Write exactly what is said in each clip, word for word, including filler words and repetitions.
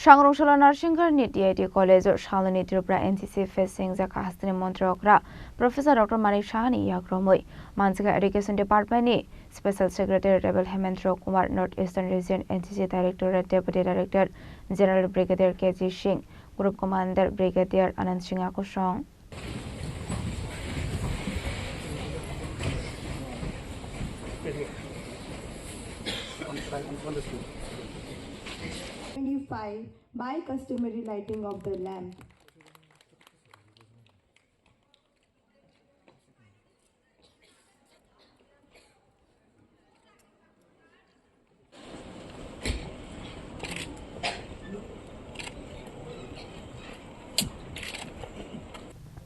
Sangrong salo Narsingharni T I T College o saloni Tripura N C C Fest sengjakha hasteni montri okra Professor Doctor Manik Sahani yakromwi manjakha Education Department ni Special Secretary Rebel Hemendra Kumar, North Eastern Region N C C Directorate Deputy Director General Brigadier K J Singh, Group Commander Brigadier Anand Singh Akosong. Twenty-five, by customary lighting of the lamp.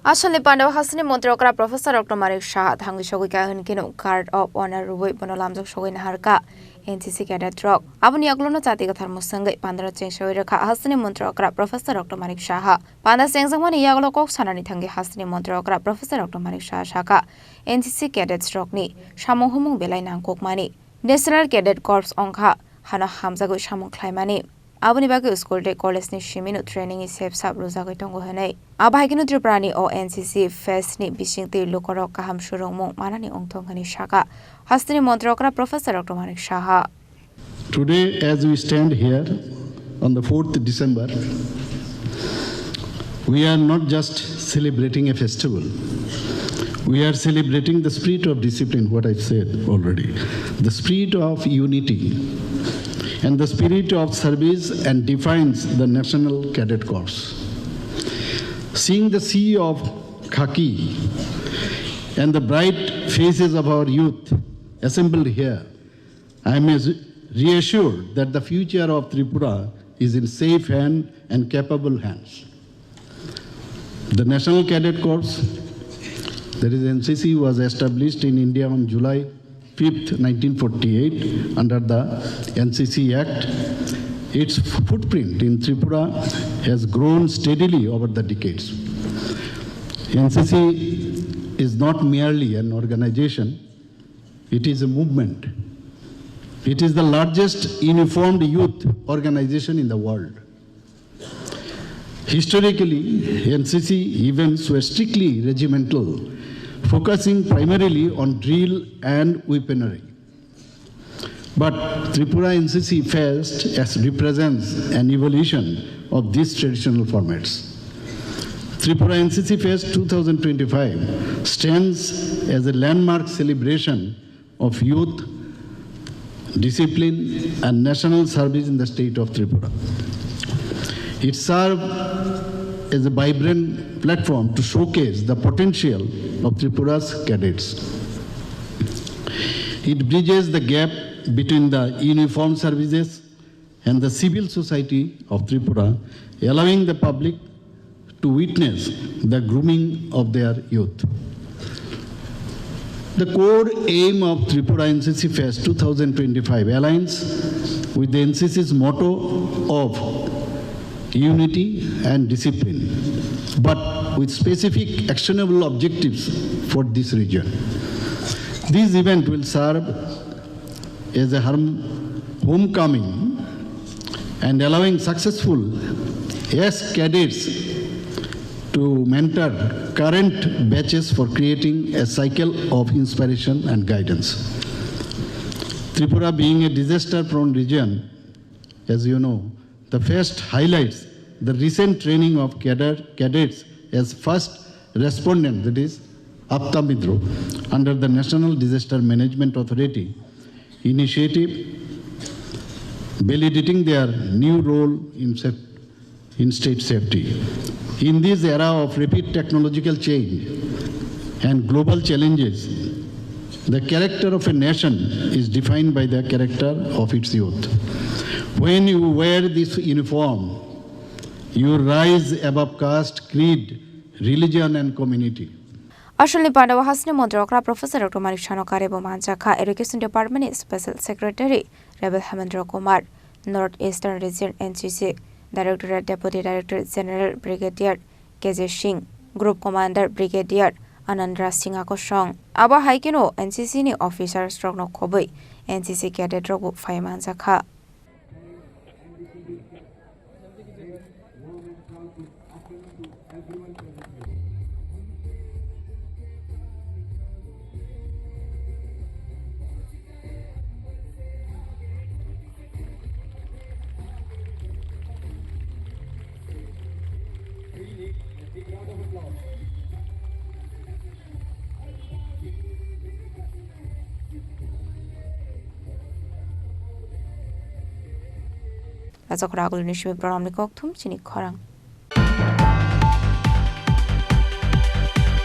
Asalni pandao hasteni montri okra Professor Doctor Manik Saha thangwi sogwi kha, hwn kheno Guard of Honor rwui bono lamjak sogwi naharkha N C C cadet rok. Aboni yagulono chati kwthar mwswngwi pandao chengsawi rwkha hasteni montri okra Professor Doctor Manik Saha. Panda chengjakmani yagulo kok sanani thangwi hasteni montri okra Professor Doctor Manik Saha sakha, N C C cadets rokni samung humung belai nangkukmani. National Cadet Corps wngkha hano hamjagwi samung khlaimani. Aboni bagwi school tei college ni simino training ni sep sap rwjagwi tongo hwnwi. Abo hai kheno Tripura ni o N C C Fest ni bisingtwi lukurok kaham surungmung manani wngthong hwnwi sakha hasteni montri okra Professor Doctor Manik Saha. Today, as we stand here on the fourth December, we are not just celebrating a festival, we are celebrating the spirit of discipline, what I said already, the spirit of unity, and the spirit of service, and defines the National Cadet Corps. Seeing the sea of khaki and the bright faces of our youth assembled here, I am as-, reassured that the future of Tripura is in safe hand and capable hands. The National Cadet Corps, that is N C C, was established in India on July fifth, nineteen forty-eight, under the N C C Act. Its footprint in Tripura has grown steadily over the decades. N C C is not merely an organization, it is a movement. It is the largest uniformed youth organization in the world. Historically, N C C events were strictly regimental, focusing primarily on drill and weaponry. But Tripura N C C Fest as represents an evolution of these traditional formats. Tripura N C C Fest two thousand twenty-five stands as a landmark celebration of youth, discipline, and national service in the state of Tripura. It serves as a vibrant platform to showcase the potential of Tripura's cadets. It bridges the gap between the uniformed services and the civil society of Tripura, allowing the public to witness the grooming of their youth. The core aim of Tripura N C C Fest two thousand twenty-five aligns with the N C C's motto of unity and discipline, but with specific actionable objectives for this region. This event will serve as a harm-, homecoming and allowing successful ex-cadets to mentor current batches for creating a cycle of inspiration and guidance. Tripura being a disaster-prone region, as you know, the fest highlights the recent training of cadre-, cadets as first respondent, that is, Apta Midro, under the National Disaster Management Authority initiative, validating their new role in saf-, in state safety. In this era of rapid technological change and global challenges, the character of a nation is defined by the character of its youth. When you wear this uniform, you rise above caste, creed, religion, and community. Asalni pandao hasteni montri okra Professor Doctor Manik Sahano karebo manjakha Education Department ni Special Secretary Rebel Hemendra Kumar, North Eastern Region N C C Directorate Deputy Director General Brigadier K J Singh, Group Commander Brigadier Anandra Singh Akosong. Abo hai kheno N C C ni officers rokno khobwi N C C cadet rokbo phai manjakha. Rajakhor agulni simi program ni kokthum chini khorang.